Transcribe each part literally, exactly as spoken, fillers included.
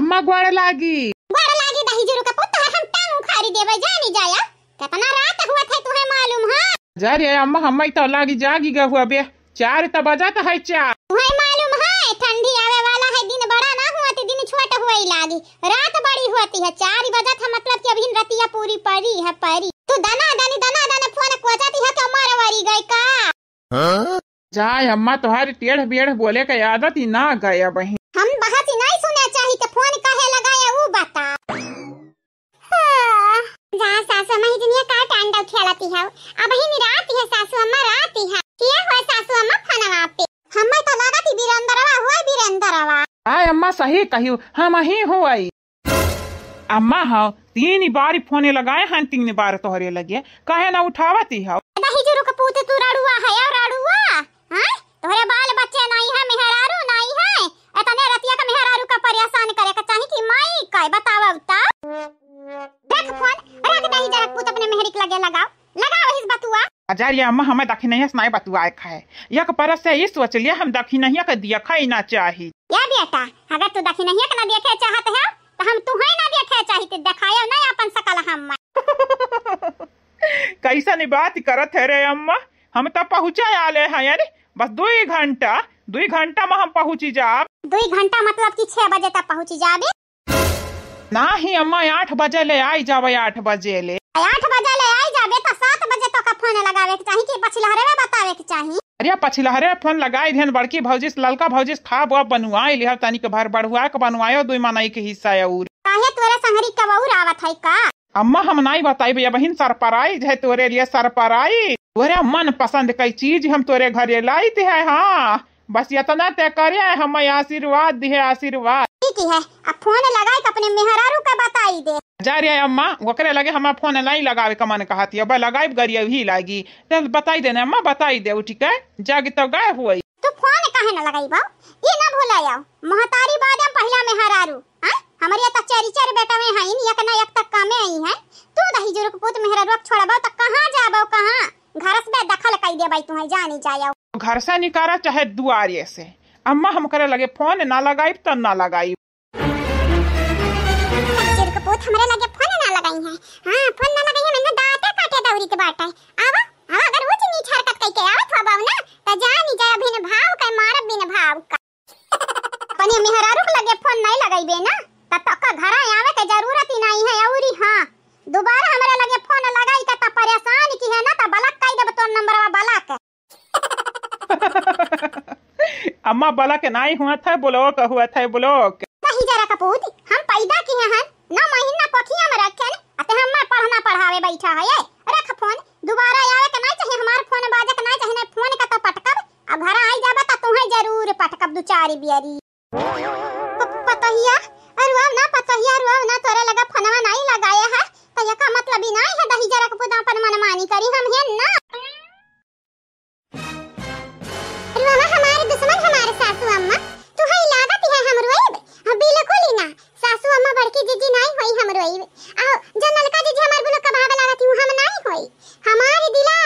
अम्मा गोड़ लागी। गोड़ लागी दहिजरू के पुत, हम टांग उखाड़ी देबे, जानी जाया। केतना रात हुआ थे तुहे मालूम है? जा रे अम्मा, हम्मै तो लागी जागी गा हुआ बे, चार तो बजत है चार। तुहे मालूम है ठंडी आवे वाला है, दिन बड़ा ना हुआ थे, दिन छोट हुआ ही लागी, रात बड़ी होती है। चार बजत है मतलब कि अभी रतिया पूरी परी है, परी। तू दना दनी दना दना फोन कोजत है, तो मरवरी गई का? हाँ? जाए अम्मा, तोहारी टेढ़ बेढ़ बोले के आदत ही ना गया बहिन। हम बहस ही नहीं सुने चाही तो फोन काहे लगाया ऊ बता। हाँ, जा सासू अम्मा ही दुनिया का तांडव खेलती है। अब ही रात है सासू अम्मा, रात है। किया हुआ सासू अम्मा फोनवा पे? हम्मै तो लागत ही बीरेंद्रवा हुआ, बीरेंद्रवा। आए अम्मा सही कहियो, हम ही हुआ। अम्मा हो, तीन बार फोन लगाए हैं, तीन बार तोहरे लगे, काहे ना उठावती हो? दहिजरू के पूत तू रड़ुआ है, और रड़ुआ, हाँ? तोहरे बाल बच्चे नहीं है, मेहरारू नहीं है, इतने रतिया का मेहरारू का परेशान करे का चाही कि माई का बतावा उता? देख फोन, रख दहिजरा के पूत अपने मेहरी के लगे लगाओ। लगाओ हिस बतुआ। अजय, ये अम्मा हमें दखिनहिया से नाई बतुआए खाए। एक परस से ई सोच लिया, हम दखिनहिया के दिया खाई ना चाही। या बेटा, अगर तू दखिनहिया के ना देखे चाहत है, तो हम तुहे ना देखे चाही, तो देखायो ना अपन सकल हम। कैसन बात करत है रे अम्मा? हम तो पहुँचे आले हैं, अरे बस दुई घंटा, दुई घंटा में हम पहुँची जाब। दुई घंटा मतलब कि छह बजे तक पहुँची जाबे। नाही अम्मा, आठ बजे ले आई जावे, आठ बजे ले। आठ बजे ले आई जाबे त सात बजे तोका फोन लगावे के चाही कि पछिलहरे में बतावे के चाही? अरे पछिलहरे फोन लगाई देन बड़की भौजी से, ललका भौजी से खाब वाब बनवाई लिहब, तनिक भर बढ़ुआ के बनवायो दुई मनई के हिस्सा अउर। काहे तोरे संगरी के अउर आवत है का? अम्मा हम नाई बताइब, ये बहिन surprise है तोरे लिए, surprise। तोरे मन पसंद कई चीज हम तोरे घरे लाइत है, हाँ। बस इतना ते करे, हमें आशीर्वाद दिहे, आशीर्वाद। ठीक है, अब फोन लगाई के अपने मेहरारू का बताई दे। जा रे अम्मा, ओकरे लगे हमार फोन नहीं लगावे का मन कहत है, अब लगाई गरिया ही लागी। चल बताई दे ना अम्मा, बताई दे, ठीक है, जागी तो गए हुई। तू फोन काहे ना लगाई बाऊ, ये ना भूला जाओ, महतारी बाद में पहला मेहरारू, हाँ? हमारे तो चारी चार बेटा में हैं, एक ना एक तक कामे आई हैं। तू दहिजरू के पूत मेहरारू छोड़बो तो कहाँ जाबो, कहाँ? घर से बेदखल कई देबै तुहैं, जानी जायो। घर से निकारा चाहे दुआरे से। अम्मा हमकरे लगे फोन ना लगाइब त ना लगाइब। ससुर के पूत हमरे लगे फोन ना लगाई है। हाँ, फोन ना लगाई है, मैंने दांते काटे दौरी के बाटे। आवा, आवा, अगर ऊंच नीच हरकत कई के आवत हो बाऊ ना, त जानी जाए बिन भाव के मारब बिन भाव का। अपने मेहरारू के लगे फोन नहीं लगाइबे ना, त तोका घर आवे के जरूरत ही नहीं है। औरी हाँ, दोबारा हमरे लगे फोन लगाई के त परेशान की है ना, त block कई देब तोर नंबरवा block। अम्मा block नहीं हुआ था, block हुआ था, block। दहिजरा कपूत, हम पैदा किहे हन, नौ महीना कोखिया में रखे न, अते हमें पढ़ना पढ़ावे बैठा है, ये रख फोन, दोबारा आवे के नहीं चाहिए, हमार फोन बाजे के नहीं चाहिए, नहीं फोन का तो पटकब, अब घर आई जाबा त तुहैं जरूर पटकब दू चार बियरी। प-, पतोहिया, अरे अब ना पतोहिया, अरे अब ना तोरे लगा फोनवा नहीं लगाए है, तो ये का मतलब ही नहीं है दहिजरा कपूत अपन मनमानी करी, हम है ना। अरे बाबा, हमारे दुश्मन हमारे सासू अम्मा, तू है लागत है हम रोइब? हाँ, बिल्कुल ही ना। सासू अम्मा बड़की जीजी नाई होई हम रोइब। आओ, जो नलका जीजी हमार बुलो कबाब लागत हूँ, हम नाई होई। हमारी दिला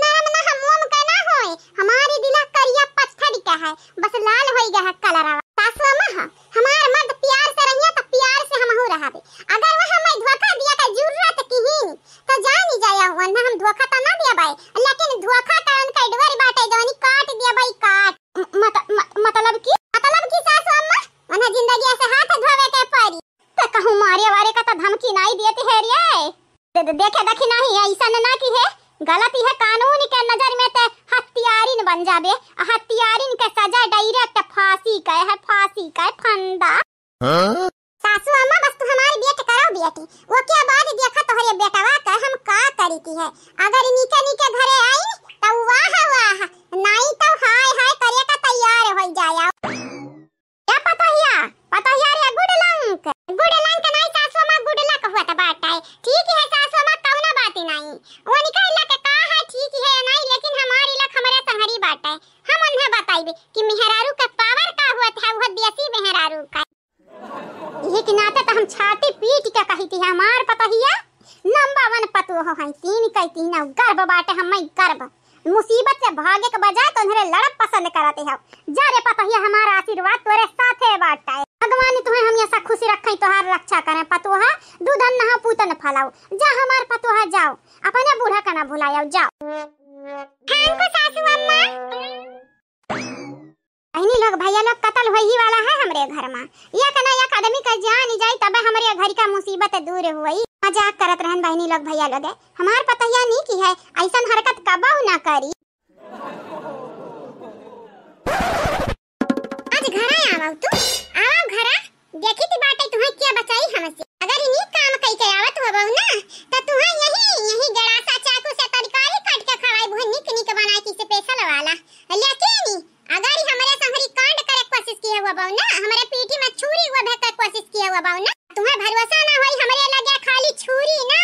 नरम ना हम मोम के ना होए, हमारी दिला करिया पत्थर का है, बस लाल होई गया है कलरवा। सासू अम्मा, हाँ, हमार मर्द प्यार से रहिया तो प्यार से हमहू रहबे। अगर वह हमें धोखा दिया का जरूरत किहिन, तो जानी जाया, वन्ना हम धोखा तो ना देबै, लेकिन धोखा का उनका डोरी बाटे, जवनी काट देबै, काट। म-, मत-, मत-, मतलब की? मतलब की सासू अम्मा, वन्ना जिंदगी से हाथ धोवे के पड़ी। तो कहूँ मारे वारे का तो धमकी नहीं देती है रे। दे-, दे-, देखे देखी नहीं, ऐसा न ना की है, गलती है कानून के नजर में ते हत्यारिन बन जाबे, हत्यारिन के सजा direct फांसी का है, फांसी का फंदा। हाँ? सासू अम्मा, बस तू हमारी बेट करो बेटी, वो क्या बाद देखा तोहरे बेटवा का हम का करी की है। अगर नीके नीके घरे आई तो वाह वाह, नाई तो हाय हाय करे का तैयार हो जाया। क्या पतोहिया, पतोहिया रे, good luck। Good luck नहीं सासू अम्मा, good luck हुआ तो बात है। ठीक है सासू अम्मा, कौनो बात ही नहीं। वो निकल के का है, ठीक है या नहीं, लेकिन हमारी लक हमारे संहरी बात है, हम उन्हें बताइबे कि मेहरारू का power का हुआ था, वो देसी मेहरारू का। यही के नाते तो हम छाती पीट के कही थी, हमार पतोहिया number one पतोह है, तीन कई तीन गर्भ बाटे, हमें गर्भ। मुसीबत से भागे के बजाय तो उन्हें लड़ब पसंद करते हो। जा रे पतोहिया, हमारा आशीर्वाद तोरे साथे बाटे। भगवान तुहैं हमेसा खुसी रखैं, तोहार रक्षा करैं। पतोहा, दूध न नहाओ, पूत न फलाओ। जा हमार पतोहा, जाओ, अपने बूढ़ा का ना भुलाओ, जाओ। हाँ को सासू अम्मा। बहिनी लोग, भैया लोग, कतल होई ही वाला है हमरे घर मा। एक ना एक आदमी का जान जाई, तबे हमरे घर का मुसीबत दूर होई। मजाक करत रहन बहिनी लोग, भैया लोग, हमार पतोहिया नीक है, ऐसन हरकत कबहू ना करी। आज घरा आवउ तू, आवउ घरा, देखित बाटइ तुहैं के बचाई हमसे। अगर ई नीक काम कइ के आवत होबउ ना, त तुहैं यही, यही गड़ासा चाकू से तरकारी काट के खवाइब, उहै नीक नीक बनाइ के special वाला। लेकिन अगर ई हमरे संगरी कांड करे के कोशिश किहे होबउ ना, हमरे पीठी मा छुरी गोभे के कोशिश किहे होबउ ना, तुहैं भरोसा ना होई हमरे लगे खाली छुरी ना,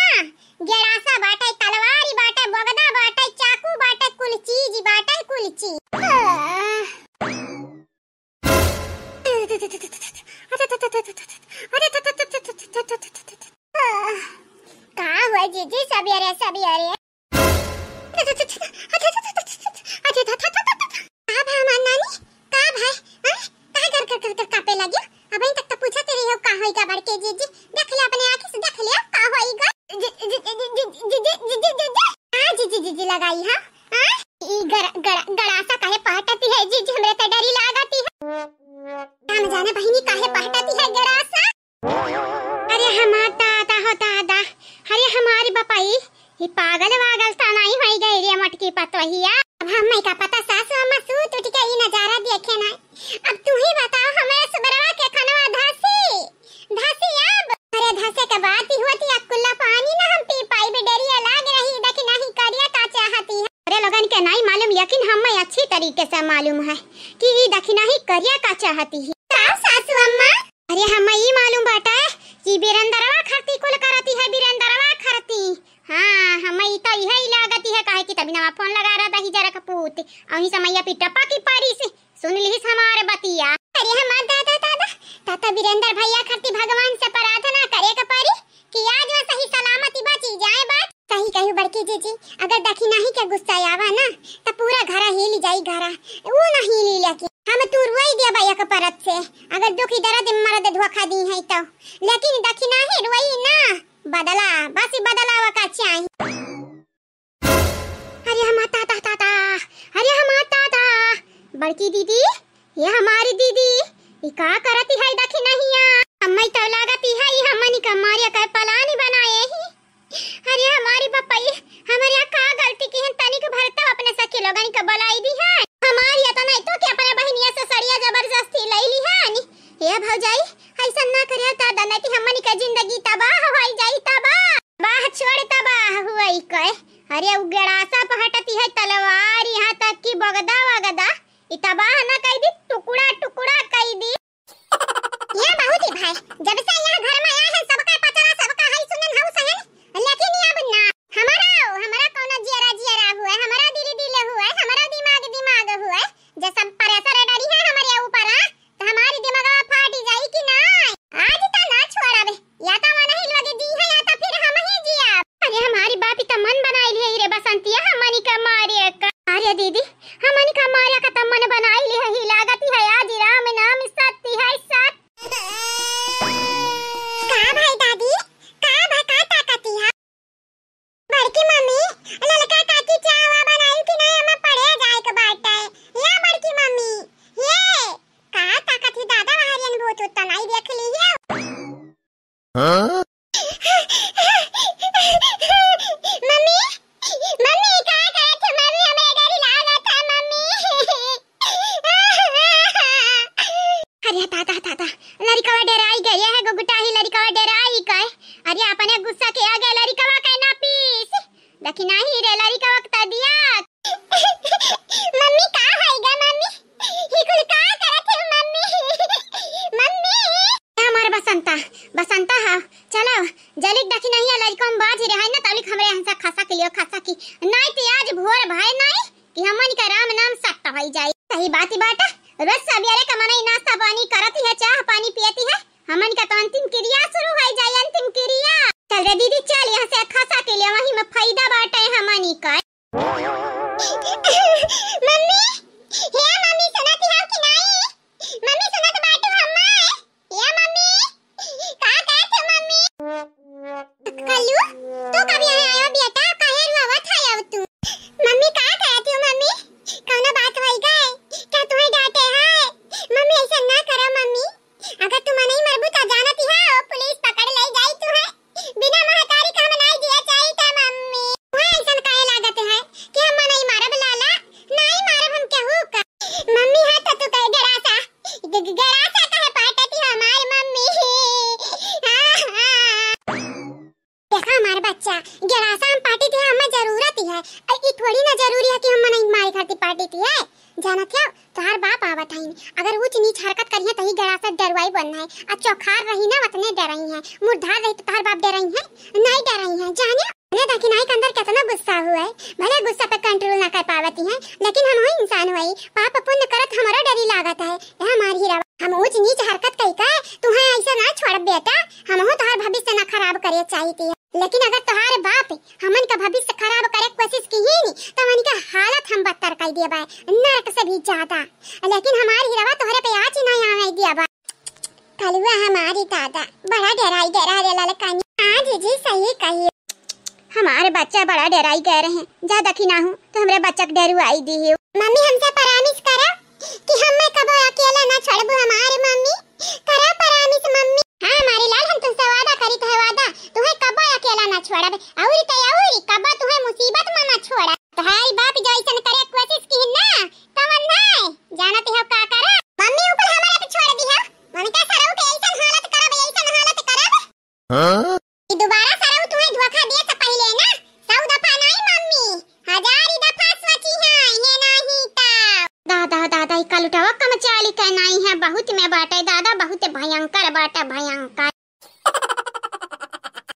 गड़ासा बाटइ, तलवारी बाटइ, बोगदा बाटइ, चाकू बाटइ, कुल चीज बाटइ, कुल चीज। का हुआ जीजी, सबेरे सबेरे? का भा हमार नानी? का भा? हैं? काहे गर गर गर गर कांपे लगियो? अबहीं तक तो पूछत रही हो का होई गा बड़के जीजी। देख ले अपने आँखी से, देख ले का होई गा। जी, जी, जी, जी, जी, जी, जी, जी, जी, जी। आ, जी, जी, जी, जी लगाई, हाँ? हाँ? ई गड़-, गड़-, गड़ासा काहे पहटती है, जीजी? हमरे तो डरी लागती है। हम जाने बहिनी काहे पहटती है गड़ासा। अरे हमार दादा हो दादा, अरे हमारी बपाई, ई पागल वागल तो नहीं होई गई रे मोटकी पतोहिया। अब हमें का पता सासू अम्मा सूत उठ के ई नजारा देखे ना। अब तू ही बताओ, हमरे सुबरवा के खनवा धसी, धसी अब। अरे धसे के बात ही होती, अब कुल्ला पानी ना हम पी पाई, बे डरिया लाग रही, देखी नहीं करिया का चाहती है। अरे लोगन के नहीं मालूम, लेकिन हमें अच्छी तरीके से मालूम है कि ई देखी नहीं करिया का चाहती है। का सासू अम्मा? अरे हमें ई मालूम बाटे कि बिरेंदरवा खरती कुल करती है, बिरेंदरवा खरती। हाँ, हमें ई तो इहे ही लागती है, काहे कि तभी नवा फोन लगा रहा था ही जरा कपूत, अही समैया पिटप्पा की पारी से सुन लिहिस हमार बतिया। अरे हमार दादा, दादा, ताता वीरेंद्र भैया खातिर भगवान से प्रार्थना करे के पड़ी कि आज वह सही सलामती बची जाए बात। सही कहू बड़की जीजी, अगर दखिनाही के गुस्सा आवा ना, त पूरा घरा हिल जाई घरा। ऊ ना हिली लेकिन हम तू रोई देबा एक परत से। अगर दुखी दर्द मर्द धोखा दी है तो, लेकिन दखिनाही रोई ना, बदला, बस बदलावा का चाही। अरे हमार ताता, ताता, अरे हमार ताता, बड़की दीदी, ये हमारी दीदी, ई का करती है दखिनहिया? हम्मै तो लागती है, ई हमनी का मारे का plan बनाए ही। अरे हमारी बपई, हमरे का गलती की है, तनिक भर तो अपने सखी लोगन के बुलाई दी है। हमारी इतना तो कि अपने बहिनिया से सड़िया जबरदस्ती लई ली है। ए भौजाई, ऐसा ना करिया दादा, नहीं तो हमनी का जिंदगी तबाह होई जाई, तबाह। वाह, छोड़ तबाह हुआ ई कहे। अरे, उ गड़ासा पहटती है तलवार, यहाँ तक कि बगदा वगदा, ई तबाह न कई दी, टुकड़ा टुकड़ा कई दी। ये बाबूजी भाई, जब से यहाँ घर में आए हैं, सबका पचरा, सबका हई सुनन, हऊ सहन, लेकिन ये अब ना। हमारा, हमारा कौनो जियरा जियरा हुआ है, हमारा दिल दिल हुआ है, हमारा दिमाग दिमाग हुआ है, जे सब pressure डरी है हमारे ऊपर, हाँ? त हमारी दिमगवा फाटी जाई कि नाय? आज त ना छोड़ब, या त मनही लोग जी है, या त फिर हमही जियब। अरे हमारी बापी त मन बनाई लिहे रे बसंतिया, हमनी का मारे का। अरे दीदी, हमनी का मारे का त मन बनाई लिहे ही, लागती है आज राम नाम सत्य है सत्य। का भाई दादी, का भा का ताकती है? बड़की मम्मी, ललका काकी चाह वाह बनाई कि नहीं? हमें पढ़े जाए के बाटे। या बड़की मम्मी, ये का ताकत ही दादा, वहारियन भूत उत्ता नहीं देख ली है। हाँ? मम्मी, मम्मी, का करत है मम्मी? हमें डर लागत है मम्मी। अरे ताता, ताता, लड़िकवा डेराई गए है, गुगुटाही लड़िकवा डेराई गए। अरे अपने गुस्सा के आगे लड़िकवा के ना पीस। देखी नहीं रे लड़िकवा के त दिया। मम्मी का होइगा मम्मी? ही कुल का करत है मम्मी? मम्मी। ए हमार बसंता, बसंता हा, चलो, जलिक देखी नहीं है लड़िकवा में बाज रहा है ना, तबलिक हमरे यहाँ से खसा के लियो, खसा की। नहीं तो आज भोर भाई नहीं, कि हमन का राम नाम सत्य होई जाई। सही बात ही बाटा, रोज सबेरे का मनई नाश्ता पानी करती है, चाह पानी पियती है, हमन का तो अंतिम क्रिया शुरू होई जाई, अंतिम क्रिया। चल रे दीदी, चल यहाँ से खसा के लिए, वहीं में फायदा बाटे हमनी का। मम्मी, हे मम्मी, सुनत हो कि नाई? मम्मी, सुनत बाटू हम्मा? ए अच्छा, गड़ासा हम पार्टी दिया, हमें जरूरत ही है। अ, ई थोड़ी ना जरूरी है कि हम मनई मारे खातिर पार्टी दिए। जानत हो, तोहार बाप आवत हईन, अगर ऊंच नीच हरकत करिहे तही गड़ासा डरवाई बन है। आ चौखार रही ना, वतने डरई है, मुर्धार रही तो तोहार बाप डरई है, नहीं डरई है। जाने, अपने दखिनाई के अंदर कितना गुस्सा हुआ है, भले गुस्सा पे कंट्रोल ना कर पावती है, लेकिन हम हो इंसान हुई, पाप पुण्य करत हमारा डरी लागत है। ए हमार हीरा, हम ऊंच नीच हरकत कई का तुम्हें ऐसा ना छोड़ बेटा, हम हो तोहार भविष्य ना खराब करे चाहिए। लेकिन अगर तोहार बाप हमन का भविष्य खराब करे के कोशिश किहिन, तो उनके हालत हम बदतर कर दिए बा, नरक से भी ज्यादा। लेकिन हमार हीरवा तोहरे पे आँच ही नहीं आवे दिया बा। कलुआ हमारी दादा बड़ा डराई डरा रे ललकानी। हाँ जीजी, सही कही। हमारे बच्चा बड़ा डराई गए रहे, जा देखी ना हूँ तो हमरे बच्चा के डरुआई दी हो। मम्मी, हमसे प्रॉमिस करा कि हमें कबो अकेला ना छोड़बू हमारे मम्मी। करा प्रॉमिस मम्मी। हाँ हमारे लाल, हम तुमसे वादा करी थे वादा, तुम्हें कबो अकेला ना छोड़ब। औरी तो औरी, कबो तुम्हें मुसीबत में ना छोड़ब। तोहारी बाप जो ऐसन करे कोशिश की ना, तवन ना जानत हो का करा। मम्मी ऊपर हमारे पे छोड़ दी है, मम्मी का सरऊ के ऐसन हालत करब, ऐसन हालत करब। हाँ? कि दोबारा सरऊ तुम्हें धोखा दिए से पहले ना सौ दफा नहीं मम्मी, हजार ही दफा सोची है, ये नहीं तो। दादा, दादा, ई कलुटवा कमचाली के नहीं है, बहुत में बाटे दादा, बहुत भयंकर बाटे, भयंकर।